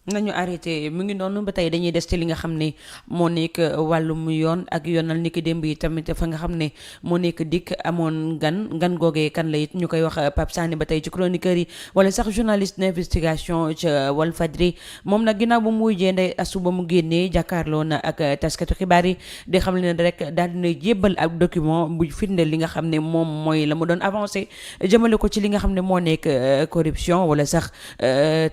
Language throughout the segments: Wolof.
nañu arrêté mu ngi noonu ba tey dañuy des ci li nga xam ne moo nekk wàllum yoon ak yoonal ni ki démb yi tamit fa nga xam ne moo nekk dikk amoon gan googee kan la it ñu koy wax Pape Sané ba tey ci chroniqueur yi wala sax journaliste d'investigation ca Walfadjri moom nag ginnaaw ba mu wujjee Ndeye Astou ba mu génnee jàkkaarloo na ak taskatu xibaar yi di xam ne rek daal dina jébbal ak document bu firndeel li nga xam ne moom mooy la mu doon avancé jëmale ko ci li nga xam ne moo nekk corruption wala sax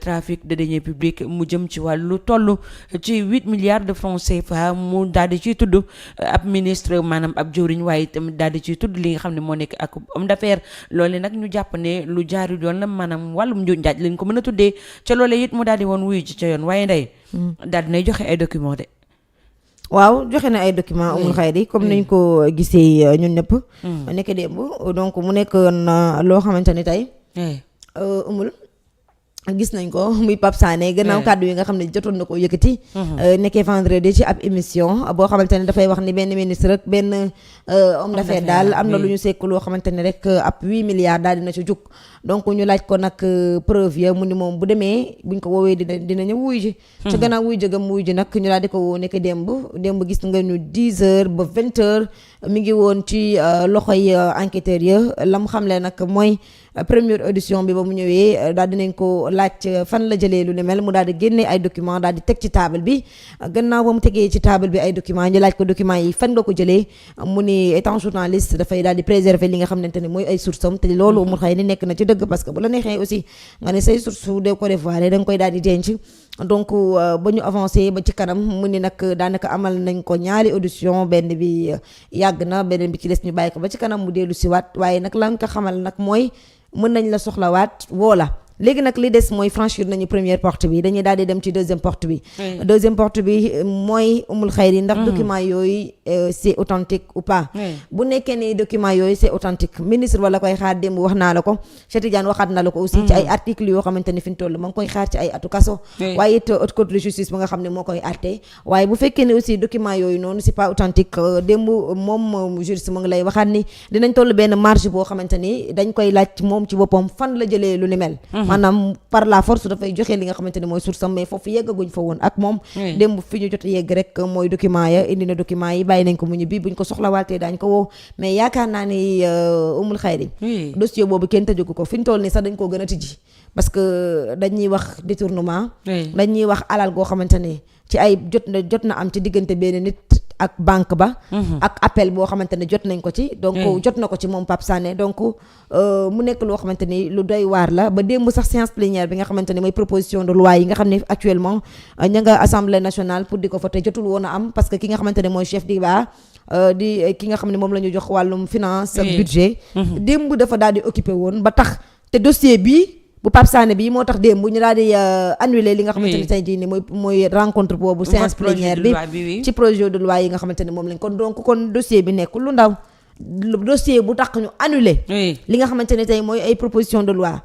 trafic de deniers publics mu jëm ci wàllu toll ci 8 milliards de francs CFA mu daal di ciy tudd ab ministre maanaam ab jëwriñ waaye tamit daal di ciy tudd li nga xam ne moo nekk ak homme d'affaires loole nag ñu jàpp ne lu jaaru yoon la maanaam wàllum njuuj njaaj lañ ko mën a tuddee ca loole it mu daal di woon wuyu ci ca yoon waaye ndey daal dinay joxe ay documents de waaw joxe na ay documents Oumou Khayri comme niñ ko gisee ñun ñëpp nekk démb donc mu nekk loo xamante ni tey umul gis nañ ko muy Pape Sané gannaaw kàddu yi nga xam ne jotoon na ko yëkkati nekkee vendredi ci ab émission boo xamante ne dafay wax ni benn ministre rek benn homme d'affaires daal am na lu ñu sekk loo xamante ne rek ab 8 milliards daal dina ci jug donc ñu laaj ko nag preuve ya mu ni moom bu demee buñ ko woowee dina ñëw wuy ji ci gannaaw wuy jëgam wuy ji nag ñu daal di ko woo nekk démb gis nga ñu 10 heures ba 20 heures mi ngi woon ci loxoy enquêteurs ya lam xamle nag mooy première audition bi ba mu ñëwee daal dinañ ko laaj fan la jëlee lu ne mel mu daal di génne ay documents daal di teg ci table bi gannaaw ba mu tegee ci table bi ay documents ñu laaj ko documents yi fan nga ko jëlee mu ni étant journaliste dafay daal di préserver li nga xamante ne mooy ay sources am te loolu mu xëy ni nekk na ci dëgg parce que bu la neexee aussi nga ne say sources de ko dévoiler da nga koy daal di denc donc ba ñu avancé ba ci kanam mu ni nag daanaka amal nañ ko ñaari audition benn bi yàgg na beneen bi ci des ñu bàyyi ko ba ci kanam mu dellu si waat waaye nag lan ko xamal nag mooy mën nañ la soxlawaat woola léegi nag li des mooy franchir nañu première porte bi dañuy daal di dem ci deuxième porte bi deuxième porte bi mooy Oumou Khayri ndax document yooyu c'est authentique ou pas bu nekkee ni document yooyu c'est authentique ministre wala koy xaar démb wax naa la ko Cheikh Tidiane waxaat na la ko aussi ci ay articles yoo xamante ne fi ñu toll ma ngi koy xaar ci ay atu kaso waaye it haute cour de justice ba nga xam ne moo koy àtte waaye bu fekkee ne aussi document yooyu noonu c'est pas authentique démb moom juriste mu ngi lay waxaat ni dinañ toll benn marge boo xamante ni dañ koy laaj moom ci boppam fan la jëlee lu ni mel maanaam par la force dafay joxe li nga xamante ne mooy source am mais foofu yeggaguñ fa woon ak moom démb fi ñu jot a yegg rek mooy document ya indi na document yi bàyyi nañ ko mu ñu bii buñ ko soxlawaatee daañ ko woo mais yaakaar naa ni Oumou Khayri dossier boobu kenn tëjugu ko fi ñu toll nii sax dañ koo gën a tijji parce que dañuy wax détournement dañuy wax alal goo xamante ne ci ay jot na am ci diggante benn nit ak banque ba ak appel boo xamante ne jot nañ ko ci donc jot na ko ci moom Pape Sané donc mu nekk loo xamante ni lu doy waar la ba démb sax séance plénière bi nga xamante ne mooy proposition de loi yi nga xam ne actuellement ña nga assemblée nationale pour di ko voter jotul woon a am parce que ki nga xamante ne mooy chef débat di ki nga xam ne moom la ñu jox wàllum finance ak budget démb dafa daal di occupé woon ba tax te dossier bi bu Pape Sané bi moo tax démb ñu daal di annuler li nga xamante ne tey jii ni mooy rencontre boobu séance plénière bi ci projet de loi yi nga xamante ne moom lañ kon donc kon dossier bi nekkul lu ndaw dossier bu tax ñu annuler li nga xamante ne tey mooy ay proposition de loi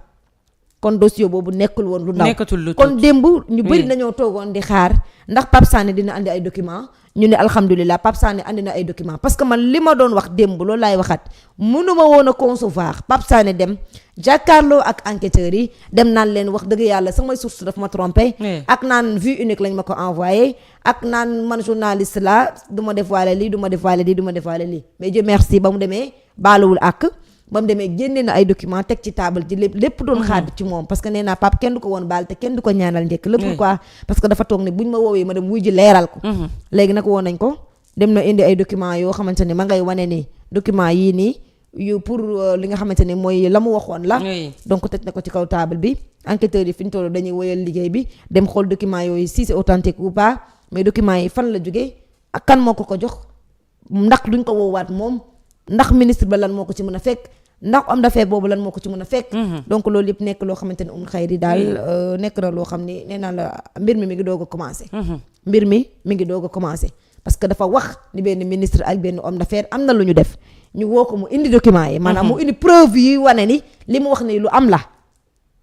kon dossier boobu nekkul woon lu ndaw kon démb ñu bëri nañoo toogoon di xaar ndax Pape Sané dina andi ay documents ñu ne alhamdulilah Pape Sané andi na ay documents parce que man li ma doon wax démb loolu laay waxaat mënuma woon a concevoir Pape Sané dem jàkkaarloo ak enquêteurs yi dem naan leen wax dëgg yàlla samay source daf ma trompé ak naan vue unique lañ ma ko envoyé ak naan man journaliste la du ma dévoiler lii du ma dévoiler lii du ma dévoiler lii mais Dieu merci ba mu demee baaluwul ak ba mu demee génne na ay documents teg ci table ji lépp doon xaar ci moom parce que nee naa Pape kenn du ko woon baal te kenn du ko ñaanal njëkk le pourquoi parce que dafa toog ne buñ ma woowee ma dem wuy ji leeral ko léegi nag woo nañ ko dem na indi ay documents yoo xamante ne ma ngay wane ni documents yii nii yu pour li nga xamante ne mooy la mu waxoon la donc teg na ko ci kaw table bi enquêteurs yi fi ñu toll dañuy woyal liggéey bi dem xool documents yooyu si c'est authentique ou pas mais documents yi fan la jógee ak kan moo ko jox ndax duñ ko woowaat moom ndax ministre ba lan moo ko ci mën a fekk ndax homme d'affaires boobu lan moo ko ci mën a fekk donc loolu yëpp nekk loo xamante ne Oumou Khayri daal nekk na loo xam ne nee naa la mbir mi ngi doog a commencé mbir mi ngi doog a commencé parce que dafa wax ni benn ministre ak benn homme d'affaires am na lu ñu def ñu woo ko mu indi documents yi maanaam mu indi preuve yi wane ni li mu wax ni lu am la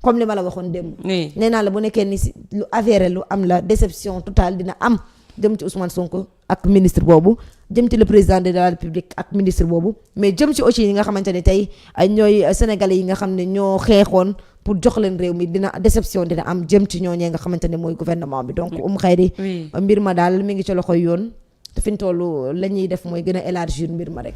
comme li ma la waxoon démb nee naa la bu nekkee ni si lu avéré lu am la déception totale dina am jëm ci Ousmane Sonko ak ministre boobu jëm ci le président de la République ak ministre boobu mais jëm ci aussi yi nga xamante ne tey ñooy sénégalais yi nga xam ne ñoo xeexoon pour jox leen réew mi dina déception dina am jëm ci ñooñee nga xamante ne mooy gouvernement bi donc xëyri mbir ma daal mi ngi ci loxoy yoon te fi ñu toll la ñuy def mooy gën a élargir mbir ma rek.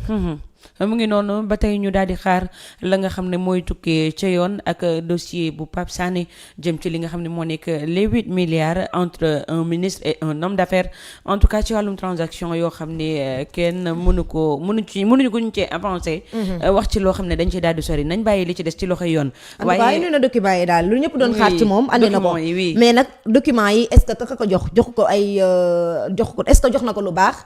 mu ngi noonu ba tey ñu daal di xaar la nga xam ne mooy tukkee ca yoon ak dossier bu Pape Sané jëm ci li nga xam ne moo nekk les 8 milliards entre un ministre et un homme d'affaires en tout cas ci wàllum transaction yoo xam ne kenn mënuñu ko ñu cee avancé. wax ci loo xam ne dañ ci daal di sori nañ bàyyi li ci des ci loxoy yoon. waaye indi na document yi daal lu ñëpp doon xaar ci moom andi na ko mais nag document yi est-ce que ka ko jox ko ay jox ko est-ce que jox na ko lu baax.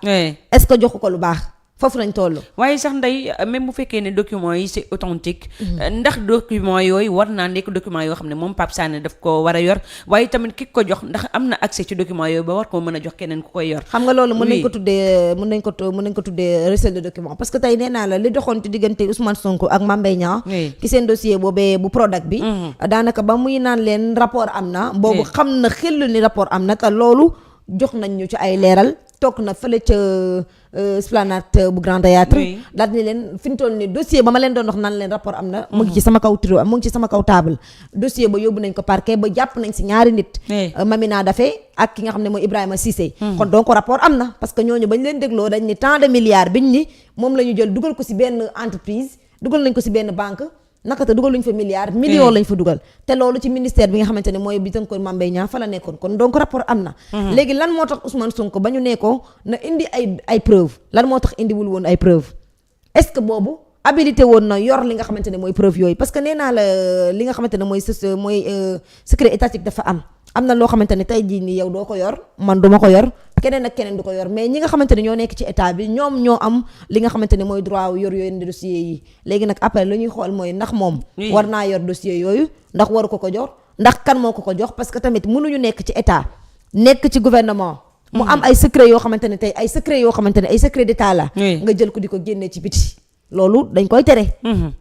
est-ce que joxu ko lu baax. foofu lañ toll. waaye sax Ndeye même bu fekkee ne documents yi c'est authentique ndax documents yooyu war naa nekk documents yoo xam ne moom Pape Sané daf ko war a yor waaye tamit ki ko jox ndax am na accès ci documents yooyu ba war koo mën a jox keneen ku koy yor. xam nga loolu mën nañ ko tuddee recel de document parce que tey nee naa la li doxoon ci diggante Ousmane Sonko ak Mame Mbaye Niang ci seen dossier boobee bu Prodac bi daanaka ba muy naan leen rapport am na boobu xam na xel ni rapport am na te loolu jox nañ ñu ci ay leeral toog na fële ca Esplanade bu Grand Théâtre daal ni leen fi ñu toll ni dossier ba ma leen doon wax naan leen rapport am na mu ngi ci sama kaw tiro mu ngi ci sama kaw table dossier ba yóbbu nañ ko parquet ba jàpp nañ si ñaari nit Mamina Daffé ak ki nga xam ne mooy Ibrahima Cissé kon donc rapport am na parce que ñooñu bañ leen dégloo dañ ni tant de milliards biñ ni moom la ñu jël dugal ko si benn entreprise dugal nañ ko si benn banque naka te dugal luñ fa millions lañ fa dugal te loolu ci ministère bi nga xamante ne mooy bi tënkoon Mame Mbaye Niang fa la nekkoon kon donc rapport am na léegi lan moo tax Ousmane Sonko ba ñu nekkoo na indi ay preuve lan moo tax indiwul woon ay preuve est-ce que boobu habilité woon na yor li nga xamante ne mooy preuve yooyu parce que nee naa la li nga xamante ne mooy secret étatique dafa am na loo xamante ne tey jii nii yow doo ko yor man duma ko yor keneen ak keneen du ko yor mais ñi nga xamante ne ñoo nekk ci état bi ñoom ñoo am li nga xamante ne mooy droit yor yooyu dossier yi léegi nag après lu ñuy xool mooy ndax moom war naa yor dossier yooyu ndax waru ko jox ndax kan moo ko jox parce que tamit mënuñu nekk ci état nekk ci gouvernement mu am ay secret yoo xamante ne tey ay secret yoo xamante ne ay secret d'état la nga jël ko di ko génnee ci biti loolu dañ koy tere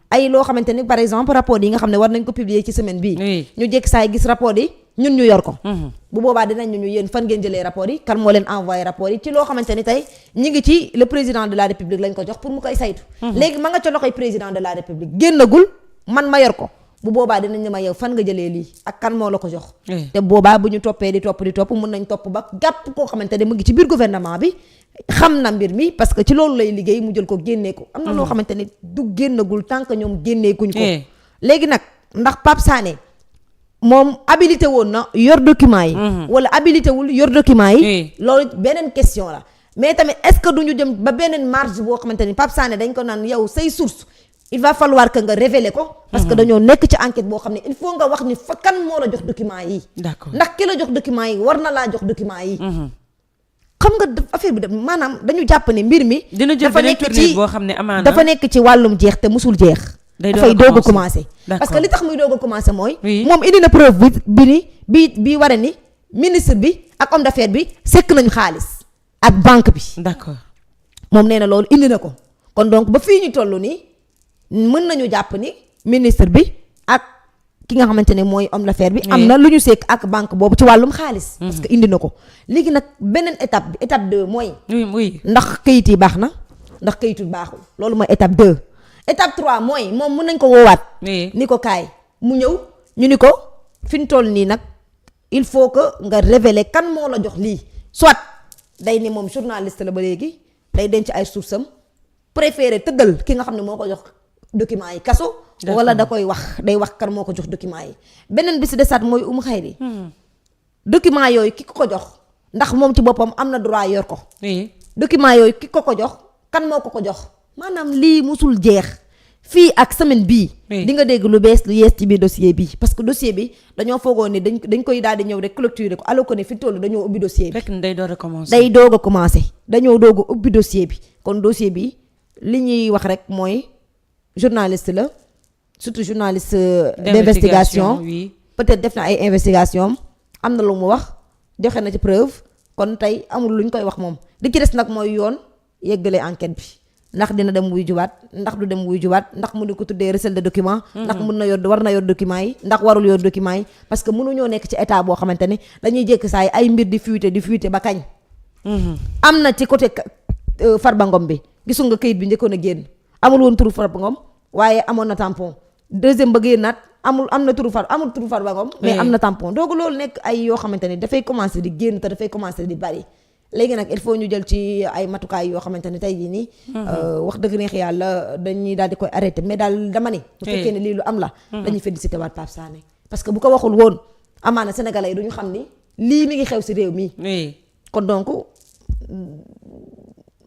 ay loo xamante ni par exemple rapport yi nga xam ne war nañ ko publier ci semaine bii ñu jekk saay gis rapport yi ñun ñu yor ko bu boobaa dinañ ñu yéen fan ngeen jëlee rapport yi kan moo leen envoyé rapport yi ci loo xamante ni tey ñi ngi ci le président de la république lañ ko jox pour mu koy saytu léegi ma nga ca loxoy président de la république génnagul man ma yor ko bu boobaa dinañ ne ma yow fan nga jëlee lii ak kan moo la ko jox te boobaa bu ñu toppee di topp mun nañ topp ba gàpp koo xamante ne mu ngi ci biir gouvernement bi xam na mbir mi parce que ci loolu lay liggéey mu jël ko génnee ko am na loo xamante ne du génnagul tant que ñoom génneekuñ ko léegi nag ndax Pape Sané moom habilité woon na yor document yi wala habilité wul yor document yi loolu beneen question la mais tamit est-ce que duñu jëm ba beneen marge boo xamante ni Pape Sané dañ ko naan yow say source il va falloir que nga révéler ko parce que dañoo nekk ci enquête boo xam ne il faut nga wax ni fa kan moo la jox document yi d'accord ndax ki la jox document yi war na laa jox document yi xam nga affaire bi de maanaam dañu jàpp ne mbir mi dafa nekk ci boo xam ne amaana dafa nekk ci wàllum jeex te musul jeex dafay doog a commencé parce que li tax muy doog a commencé mooy moom indi na preuve bi wara ni ministre bi ak homme d'affaires bi sekk nañu xaalis ak banque bi d'accord moom nee na loolu indi na ko kon donc ba fii ñu toll nii mën nañu jàpp ni ministre bi ak ki nga xamante ne mooy homme d'affaires bi am na lu ñu sekk ak banque boobu ci wàllum xaalis parce que indi na ko léegi nag beneen étape 2 mooy ndax kayit yi baax na ndax kayit yi baaxul loolu mooy étape 2 étape 3 mooy moom mën nañ ko woowaat ni ko kaay mu ñëw ñu ni ko fi ñu toll nii nag il faut que nga révéler kan moo la jox lii soit day ni moom journaliste la ba léegi day denc ay sources am préféré tëggal ki nga xam ne moo ko jox document yi kaso wala da koy wax day wax kan moo ko jox document yi beneen bi si desaat mooy xayri document yooyu ki ko jox ndax moom ci boppam am na droit yor ko document yooyu ki ko jox kan moo ko jox maanaam lii musul jeex fii ak semaine bii di nga dégg lu yees ci biir dossier bi parce que dossier bi dañoo foogoon ni dañ koy daal di ñëw rek clôturer ko alors que ne fi toll dañoo ubbi dossier bi fekk day doog a commencer dañoo doog a ubbi dossier bi kon dossier bi li ñuy wax rek mooy journaliste la surtout journaliste d'investigation peut-être def na ay investigation am na lu mu wax joxe na ci preuve kon tey amul lu ñu koy wax moom li ci des nag mooy yoon yeggale enquête bi ndax dina dem wuy juwaat ndax du dem wuy juwaat ndax mu di ko tuddee recel de document ndax war na yor document yi ndax warul yor document yi parce que mënuñoo nekk ci état boo xamante ni dañuy jékk saa yi ay mbir di fuité ba kañ am na ci côté Farba Ngom bi gisul nga kayit bi njëkkoon a génn amul woon turu Farba Ngom waaye amoon na tampon deuxième ba génnaat am na turu Farba Ngom mais am na tampon donc loolu nekk ay yoo xamante ne dafay commencer di génn te dafay commencer di bari léegi nag il faut ñu jël ci ay matukaay yoo xamante ne tey jii nii wax dëgg neex yàlla dañuy daal di koy arrêté mais daal dama ne bu fekkee ne lii lu am la dañuy félicité waat Pape Sané parce que bu ko waxul woon amaana sénégalais yi duñu xam ni lii mi ngi xew si réew mi kon donc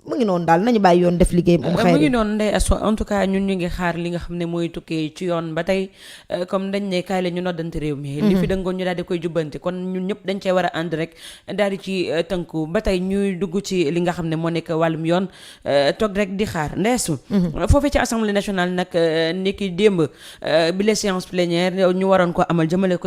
mu ngi noonu daal nañu bàyyi yoon def liggéeyam mu ngi noonu Ndeye Astou en tout cas ñun ñu ngi xaar li nga xam ne mooy tukkee ci yoon ba tey comme dañ ne kaay la ñu noddante réew mi li fi dëngoon ñu daal di koy jubbanti kon ñun ñëpp dañ cee war a ànd rek daal di ci tënku ba tey ñuy dugg ci li nga xam ne moo nekk wàllum yoon toog rek di xaar Ndeye Astou foofee ci assemblée nationale nag niki démb bi la séance plénière ñu waroon ko amal jëmale ko